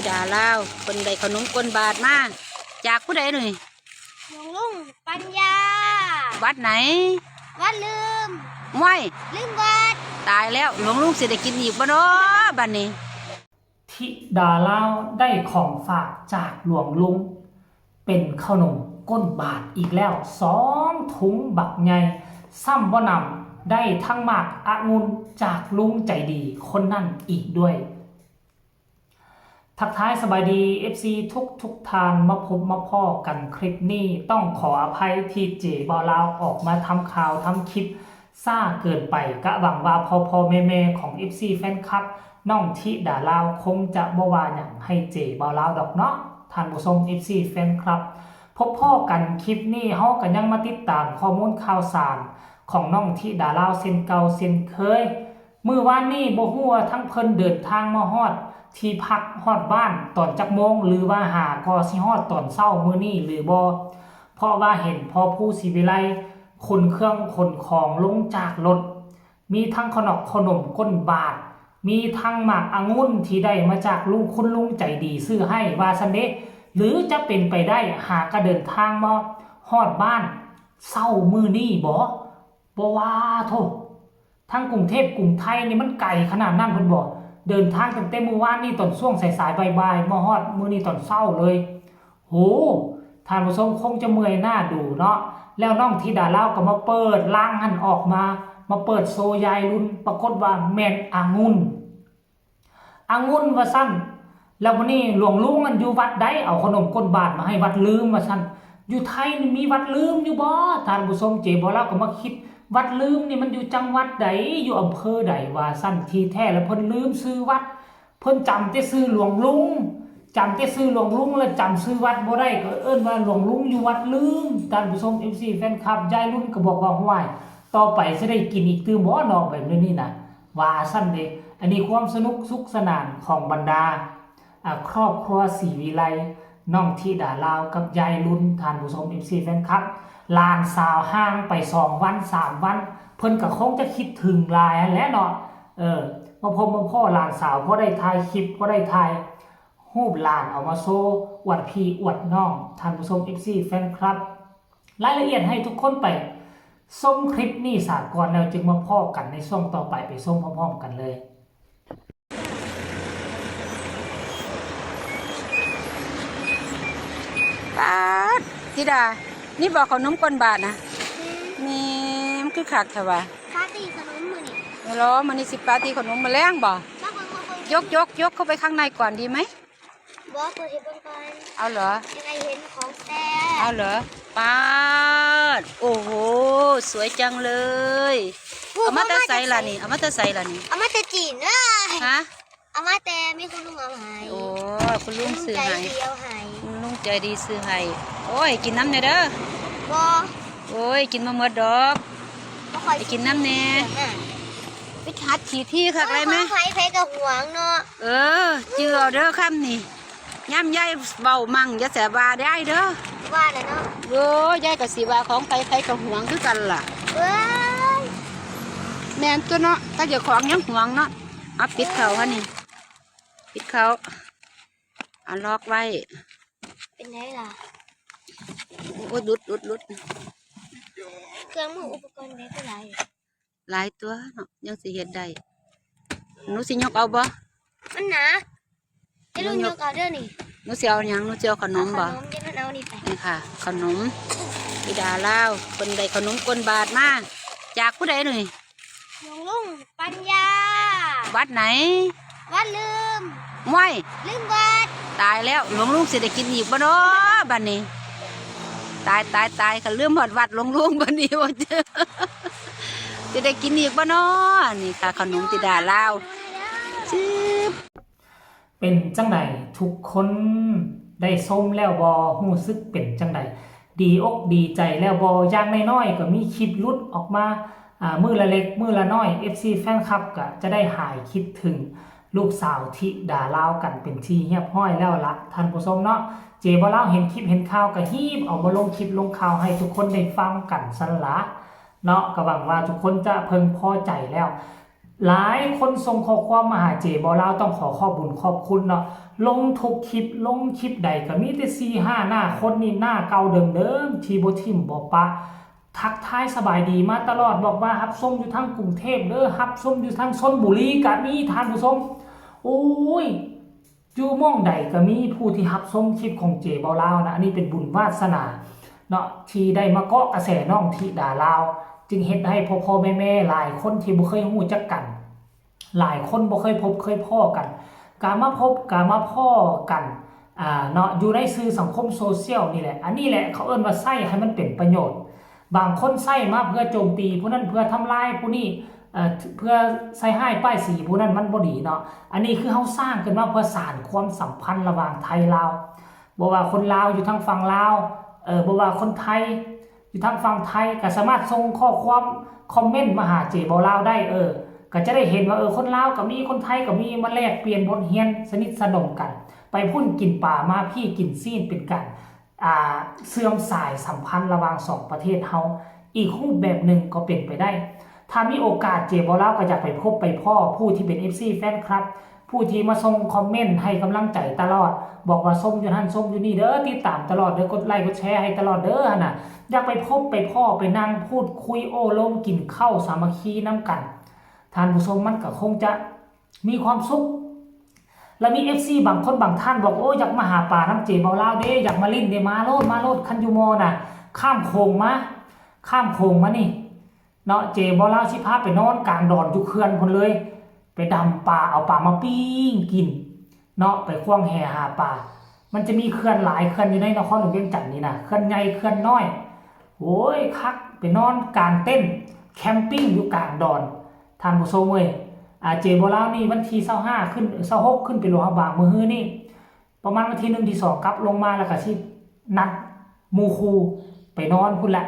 ດາລາວ ເພິ່ນໄດ້ເຂົ້າໜົມກົ້ນບາດມາຈາກຜູ້ໃດນີ້? ຫຼວງລຸງປັນຍາ. ວັດໃດ? ວັດລືມ. ຫ້ວຍ ລືມວັດ. ຕາຍແລ້ວ ຫຼວງລຸງຊິໄດ້ກິນອີກບໍ່ນໍບັດນີ້? ທິດາລາວໄດ້ຂອງຝາກຈາກຫຼວງລຸງ ເປັນເຂົ້າໜົມກົ້ນບາດອີກແລ້ວ ສອງຖົງບັກໃຫຍ່ ຊ້ຳບໍ່ໜຳ ໄດ້ທັງໝາກອະງຸ່ນຈາກລຸງໃຈດີຄົນນັ້ນອີກດ້ວຍ. ທັກທາຍສະບາຍດີ ເອັຟຊີ ທຸກໆທ່ານ ມາພົບມາພໍ້ກັນຄລິບນີ້ ຕ້ອງຂໍອະໄພທີ່ເຈບ່າວລາວອອກມາທຳຂ່າວທຳຄລິບຊ້າເກີນໄປ. ກະຫວັງວ່າພໍ່ໆແມ່ໆຂອງ ເອັຟຊີ ແຟນຄລັບ ນ້ອງທິດາລາວຄົງຈະບໍ່ວ່າຫຍັງໃຫ້ເຈບ່າວລາວດອກເນາະ ທ່ານຜູ້ຊົມ ເອັຟຊີ ແຟນຄລັບ. ພົບພໍ້ກັນຄລິບນີ້ ເຮົາກໍຍັງມາຕິດຕາມຂໍ້ມູນຂ່າວສານຂອງນ້ອງທິດາລາວເຊັ່ນເກົ່າເຊັ່ນເຄີຍ. ມື້ວານນີ້ບໍ່ຮູ້ວ່າທັງເພິ່ນເດີນທາງມາຮອດທີ່ພັກຮອດບ້ານຕອນຈັກໂມງ ຫຼືວ່າຫາກໍຊິຮອດຕອນເຊົ້າມື້ນີ້ຫຼືບໍ່ ເພາະວ່າເຫັນພໍ່ພູສີວິໄລຂົນເຄື່ອງຂົນຂອງລົງຈາກລົດ ມີທັງເຂົ້າໜົມກົ້ນບາດ ມີທັງໝາກອະງຸ່ນທີ່ໄດ້ມາຈາກລຸງ ຄຸນລຸງໃຈດີຊື້ໃຫ້ວ່າຊັ້ນເດ ຫຼືຈະເປັນໄປໄດ້ຫາກະເດີນທາງມາຮອດບ້ານເຊົ້າມື້ນີ້ບໍ? ບໍ່ວ່າໂທ້ ທາງກຸງເທບກຸງໄທນີ້ມັນໄກຂະໜາດນັ້ນພຸ້ນບໍ? ເດີນທາງຕັ້ງແຕ່ມື້ວານນີ້ຕອນຊ່ວງສາຍໆບ່າຍໆ ມາຮອດມື້ນີ້ຕອນເຊົ້າເລີຍ. ໂຫ ທ່ານຜູ້ຊົມຄົງຈະເມື່ອຍໜ້າດູເນາະ. ແລ້ວນ້ອງທິດາລາວກໍມາເປີດລັງຫັ້ນອອກມາ ມາເປີດໂຊຍາຍລຸນ ປາກົດວ່າແມ່ນອະງຸ່ນ ອະງຸ່ນວ່າຊັ້ນ. ແລ້ວບັດນີ້ຫຼວງລຸງນັ້ນຢູ່ວັດໃດ ເອົາເຂົ້າໜົມກົ້ນບາດມາໃຫ້ວັດລືມວ່າຊັ້ນ. ຢູ່ໄທນີ້ມີວັດລືມຢູ່ບໍ່ ທ່ານຜູ້ຊົມ? ເຈບໍ່ລາວກໍມາຄິດ ວັດລືມນີ້ມັນຢູ່ຈັງຫວັດໃດ ຢູ່ອຳເພີໃດວ່າຊັ້ນ. ທີ່ແທ້ແລ້ວເພິ່ນລືມຊື່ວັດ ເພິ່ນຈຳແຕ່ຊື່ຫຼວງລຸງ ຈຳແຕ່ຊື່ຫຼວງລຸງ ແລ້ວຈຳຊື່ວັດບໍ່ໄດ້ ກໍເອີ້ນວ່າຫຼວງລຸງຢູ່ວັດລືມ. ທ່ານຜູ້ຊົມ ເອັຟຊີ ແຟນຄລັບ ຍາຍລຸນກໍບອກວ່າ ຫ້ວຍ ຕໍ່ໄປຊິໄດ້ກິນອີກຕື່ມບໍ່ເນາະ ແບບນີ້ນະ ວ່າຊັ້ນເດ. ອັນນີ້ຄວາມສະໜຸກສຸກສະໜານຂອງບັນດາ ອາ ຄອບຄົວສີວິໄລ ນ້ອງທິດາລາວກັບຍາຍລຸນ. ທ່ານຜູ້ຊົມ ເອັຟຊີ ແຟນຄລັບ ຫຼານສາວຫ່າງໄປສອງວັນສາມວັນ ເພິ່ນກໍຄົງຈະຄິດເຖິງຫຼາຍຫັ້ນແຫຼະເນາະ. ເອີ ມາພົບມາພໍ້ຫຼານສາວ ພໍໄດ້ຖ່າຍຄລິບ ພໍໄດ້ຖ່າຍຮູບຫຼານເອົາມາໂຊ ອວດພີ່ອວດນ້ອງ. ທ່ານຜູ້ຊົມ ເອັຟຊີ ແຟນຄລັບ ລາຍລະອຽດໃຫ້ທຸກຄົນໄປຊົມຄລິບນີ້ສາກ່ອນ ແລ້ວຈຶ່ງມາພໍ້ກັນໃນຊ່ວງຕໍ່ໄປ ໄປຊົມພ້ອມໆກັນເລີຍ. ປາດ ທິດາ ນີ້ບໍ່ເຂົ້າໜົມກົ້ນບາດນະ? ແມ່ນ ມັນຄືຄັກແທ້ວະ. ປາຕີເຂົ້າໜົມມື້ນີ້ ເອີ ມື້ນີ້ຊິປາຕີເຂົ້າໜົມມື້ແລງບໍ່? ຍົກໆໆ ເຂົ້າໄປຂ້າງໃນກ່ອນດີໄໝ? ບໍ່ ເປີດໃຫ້ເບິ່ງກ່ອນ. ເອົາເຫຼືອ? ຢາກໃຫ້ເຫັນຂອງແທ້. ເອົາເຫຼືອ? ປາດ ໂອ້ໂຫ ສວຍຈັງເລີຍ. ເອົາມາແຕ່ໃສລະນີ້? ເອົາມາແຕ່ໃສລະນີ້? ເອົາມາແຕ່ຈີນເດີ. ຮະ? ເອົາມາແຕ່ມີຄຸນລຸງເອົາໃຫ້. ໂອ້ ຄຸນລຸງຊື້ໃຫ້. ໃຈດີເອົາໃຫ້. ຄຸນລຸງໃຈດີຊື້ໃຫ້. ໂອ້ຍ ກິນນຳແດ່ເດີ. ບໍ່. ໂອ້ຍ ກິນບໍ່ໝົດດອກ. ບໍ່ຄ່ອຍ ໄປກິນນຳແດ່. ໄປຫັດຂີ້ຖີ່ຄັກໄດ້ໄໝ? ຂອງໃຜໃຜກໍຫວງເນາະ. ເອີ ຈື່ເອົາເດີຄຳນີ້. ຍາມຍາຍເວົ້າມັ່ງ ຢ່າແສວ່າຍາຍເດີ. ວ່າແລ້ວເນາະ. ໂອ້ຍ ຍາຍກໍຊິວ່າຂອງໃຜໃຜກໍຫວງຄືກັນລະ. ເອີຍ ແມ່ນຕົວະເນາະ ຖ້າເຈົ້າຂອງຍັງຫວງເນາະ. ເອົາ ປິດເຂົ້າຫັ້ນນີ້ ປິດເຂົ້າ ເອົາລັອກໄວ້. ເປັນໄດລະ? ໂອ້ຍ ຫຼຸດ ຫຼຸດ ຫຼຸດ. ເຄື່ອງມືອຸປະກອນໄດ້ກໍຫຼາຍ ຫຼາຍຕົວະເນາະ ຍັງຊິເຮັດໄດ້. ໜູຊິຍົກເອົາບໍ່? ມັນໜັກ. ເຈົ້າລຸງຍົກເອົາເດີນີ້. ໜູຊິເອົາຫຍັງ? ໜູຊິເອົາເຂົ້າໜົມບໍ່? ເອົາເຂົ້າໜົມ ເຈົ້ານັ້ນເອົານີ້ໄປ. ນີ້ຄ່ະ ເຂົ້າໜົມ ທິດາລາວ ເພິ່ນໄດ້ເຂົ້າໜົມກົ້ນບາດມາຈາກຜູ້ໃດນີ້? ຫຼວງລຸງປັນຍາ. ວັດໃດ? ວັດລືມ. ຫ້ວຍ ລືມວັດ. ຕາຍແລ້ວ ຫຼວງລຸງຊິໄດ້ກິນອີກບໍ່ນໍບັດນີ້? ຕາຍ ຕາຍ ຕາຍ ຄັນລືມຮອດວັດ ຫຼວງລຸງບັດນີ້ ຊິໄດ້ກິນອີກບໍ່ນໍ? ນີ້ຄ່ະ ເຂົ້າໜົມທິດາລາວ. ຊຶບ. ເປັນຈັ່ງໃດທຸກຄົນ ໄດ້ຊົມແລ້ວບໍ່? ຮູ້ສຶກເປັນຈັ່ງໃດ? ດີອົກດີໃຈແລ້ວບໍ່? ຢ່າງໜ້ອຍໆກໍມີຄລິບຫຼຸດອອກມາ ອາ ມື້ລະເລັກມື້ລະນ້ອຍ ເອັຟຊີ ແຟນຄລັບກໍຈະໄດ້ຫາຍຄິດເຖິງລູກສາວທິດາລາວກັນເປັນທີ່ຮຽບຮ້ອຍແລ້ວລະທ່ານຜູ້ຊົມເນາະ. ເຈບໍ່ລາວເຫັນຄລິບເຫັນຂ່າວກໍຮີບເອົາມາລົງຄລິບລົງຂ່າວໃຫ້ທຸກຄົນໄດ້ຟັງກັນຊັ້ນລະເນາະ. ກໍຫວັງວ່າທຸກຄົນຈະເພິ່ງພໍໃຈແລ້ວ. ຫຼາຍຄົນສົ່ງຂໍ້ຄວາມມາຫາເຈບໍ່ລາວ ຕ້ອງຂໍຂອບບຸນຂອບຄຸນເນາະ. ລົງທຸກຄລິບ ລົງຄລິບໃດກໍມີແຕ່ສີ່ຫ້າໜ້າຄົນນີ້ ໜ້າເກົ່າເດີມໆ ທີ່ບໍ່ຖິ້ມບໍ່ປະ ທັກທາຍສະບາຍດີມາຕະຫຼອດ ບອກວ່າຮັບຊົມຢູ່ທາງກຸງເທບເດີ ຮັບຊົມຢູ່ທາງຊົນບຸລີກໍມີ ທ່ານຜູ້ຊົມ. ໂອ້ຍ ຢູ່ໝ່ອງໃດກໍມີຜູ້ທີ່ຮັບຊົມຄລິບຂອງເຈເບົາລາວນະ. ອັນນີ້ເປັນບຸນວາສະໜາເນາະ ທີ່ໄດ້ມາເກາະກະແສນ້ອງທິດາລາວ ຈຶ່ງເຮັດໃຫ້ພໍ່ໆແມ່ໆຫຼາຍຄົນທີ່ບໍ່ເຄີຍຮູ້ຈັກກັນ ຫຼາຍຄົນບໍ່ເຄີຍພົບເຄີຍພໍ້ກັນ ກະມາພົບກະມາພໍ້ກັນ ອ່າ ເນາະ ຢູ່ໃນສື່ສັງຄົມໂຊຊຽວນີ້ແຫຼະ. ອັນນີ້ແຫຼະເຂົາເອີ້ນວ່າໃຊ້ໃຫ້ມັນເປັນປະໂຫຍດ. ບາງຄົນໃຊ້ມາເພື່ອໂຈມຕີຜູ້ນັ້ນ ເພື່ອທຳລາຍຜູ້ນີ້ ເອີ ເພື່ອໃສ່ຮ້າຍປ້າຍສີຜູ້ນັ້ນ ມັນບໍ່ດີເນາະ. ອັນນີ້ຄືເຮົາສ້າງຂຶ້ນມາເພື່ອສານຄວາມສຳພັນລະຫວ່າງໄທລາວ ບໍ່ວ່າຄົນລາວຢູ່ທາງຝັ່ງລາວ ເອີ ບໍ່ວ່າຄົນໄທຢູ່ທາງຝັ່ງໄທ ກໍສາມາດສົ່ງຂໍ້ຄວາມຄອມເມັນມາຫາເຈເບົາລາວໄດ້ ເອີ ກໍຈະໄດ້ເຫັນວ່າ ເອີ ຄົນລາວກໍມີ ຄົນໄທກໍມີ ມາແລກປ່ຽນບົດຮຽນ ສະໜິດສະໜົມກັນ ໄປພຸ້ນກິນປາ ມາພີ້ກິນຊີ້ນ ເປັນການ ອ່າ ເຊື່ອມສາຍສຳພັນລະຫວ່າງສອງປະເທດເຮົາ ອີກຮູບແບບໜຶ່ງກໍເປັນໄປໄດ້. ຖ້າມີໂອກາດ ເຈເບົາລາວກໍຢາກໄປພົບໄປພໍ້ຜູ້ທີ່ເປັນເອັຟຊີແຟນຄລັບ ຜູ້ທີ່ມາສົ່ງຄອມເມັນໃຫ້ກຳລັງໃຈຕະຫຼອດ ບອກວ່າຊົມຢູ່ຫັ້ນຊົມຢູ່ນີ້ເດີ ຕິດຕາມຕະຫຼອດເດີ ກົດໄລກົດແຊໃຫ້ຕະຫຼອດເດີຫັ້ນນະ. ຢາກໄປພົບໄປພໍ້ ໄປນັ່ງພູດຄຸຍໂອ້ລົມ ກິນເຂົ້າສາມັກຄີນຳກັນ ທ່ານຜູ້ຊົມ ມັນກໍຄົງຈະ ມີຄວາມສຸກ. ແລ້ວມີເອັຟຊີບາງຄົນບາງທ່ານບອກ ໂອ້ ຢາກມາຫາປານຳເຈເບົາລາວເດ້ ຢາກມາຫຼິ້ນເດ້ ມາໂລດ ມາໂລດ ຄັນຢູ່ມໍ່ນະ ຂ້າມໂຂງມາ ຂ້າມໂຂງມານີ້ເນາະ ເຈເບົາລາວຊິພາໄປນອນກາງດອນຢູ່ເຂື່ອນພຸ້ນເລີຍ ໄປດຳປາ ເອົາປາມາປີ້ງກິນເນາະ ໄປຂວ້າງແຫຫາປາ. ມັນຈະມີເຂື່ອນຫຼາຍເຂື່ອນຢູ່ໃນນະຄອນຫຼວງວຽງຈັນນີ້ນະ ເຂື່ອນໃຫຍ່ ເຂື່ອນນ້ອຍ ໂອ້ຍ ຄັກ ໄປນອນກາງເຕັນ ແຄມປິງຢູ່ກາງດອນ ທ່ານຜູ້ຊົມເອີຍ. ອາ ເຈເບົາລາວນີ້ ວັນທີຊາວຫ້າຂຶ້ນ ຊາວຫົກຂຶ້ນໄປຫຼວງພະບາງມື້ຮືນີ້ ປະມານວັນທີໜຶ່ງ ທີສອງ ກັບລົງມາ ແລ້ວກໍຊິນັດໝູ່ຄູ່ໄປນອນພຸ້ນແຫຼະ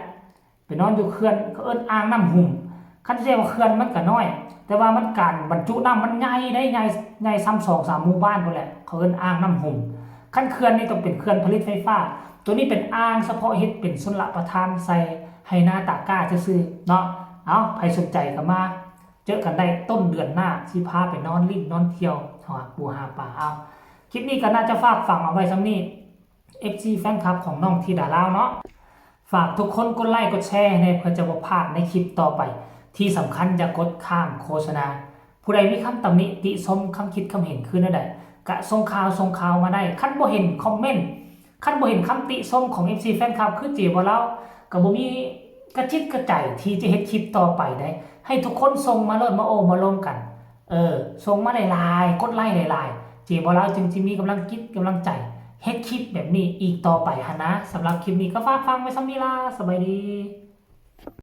ໄປນອນຢູ່ເຂື່ອນ ເຂົາເອີ້ນອ່າງນ້ຳຫຸມ. ຄັນຊິວ່າເຂື່ອນມັນກໍນ້ອຍ ແຕ່ວ່າມັນ ການບັນຈຸນ້ຳມັນໃຫຍ່ເດ້ ໃຫຍ່ ໃຫຍ່ສ່ຳສອງສາມໝູ່ບ້ານພຸ້ນແຫຼະ ເຂົາເອີ້ນອ່າງນ້ຳຫຸມ. ຄັນເຂື່ອນນີ້ຕ້ອງເປັນເຂື່ອນຜະລິດໄຟຟ້າ ໂຕນີ້ເປັນອ່າງສະເພາະເຮັດເປັນຊົນລະປະທານໃສ່ໄຮ່ນາຕາກ້າຊື່ໆເນາະ. ເອົາ ໃຜສົນໃຈກໍມາ ເຈີກັນໄດ້ຕົ້ນເດືອນໜ້າ ຊິພາໄປນອນຫຼິ້ນນອນທ່ຽວ ຫາປູຫາປາ. ເອົາ ຄລິບນີ້ກໍໜ້າຈະຝາກຝັງເອົາໄວ້ສ່ຳນີ້ ເອັຟຊີແຟນຄລັບຂອງນ້ອງທິດາລາວເນາະ. ຝາກທຸກຄົນກົດໄລກົດແຊໃຫ້ແດ່ ເພື່ອຈະບໍ່ພາດໃນຄລິບຕໍ່ໄປ. ທີ່ສຳຄັນຢ່າກົດຂ້າມໂຄສະນາ. ຜູ້ໃດມີຄຳຕຳໜິຕິຊົມ ຄຳຄິດຄຳເຫັນຄືແນວໃດ ກະສົ່ງຂ່າວ ສົ່ງຂ່າວມາໄດ້. ຄັນບໍ່ເຫັນຄອມເມັນ ຄັນບໍ່ເຫັນຄຳຕິຊົມຂອງເອັຟຊີແຟນຄລັບ ຄືເຈບໍ່ລາວ ກໍບໍ່ມີກະຈິດກະໃຈທີ່ຈະເຮັດຄລິບຕໍ່ໄປໄດ໋. ໃຫ້ທຸກຄົນສົ່ງມາໂລດ ມາໂອ້ມາລົມກັນ ເອີ ສົ່ງມາຫຼາຍໆ ກົດໄລຫຼາຍໆ ເຈບໍ່ລາວຈຶ່ງຊິມີກຳລັງຈິດກຳລັງໃຈເຮັດຄລິບແບບນີ້ອີກຕໍ່ໄປຫັ້ນນະ. ສຳລັບຄລິບນີ້ກໍຝາກຝັງໄວ້ສ່ຳນີ້ລະ ສະບາຍດີ.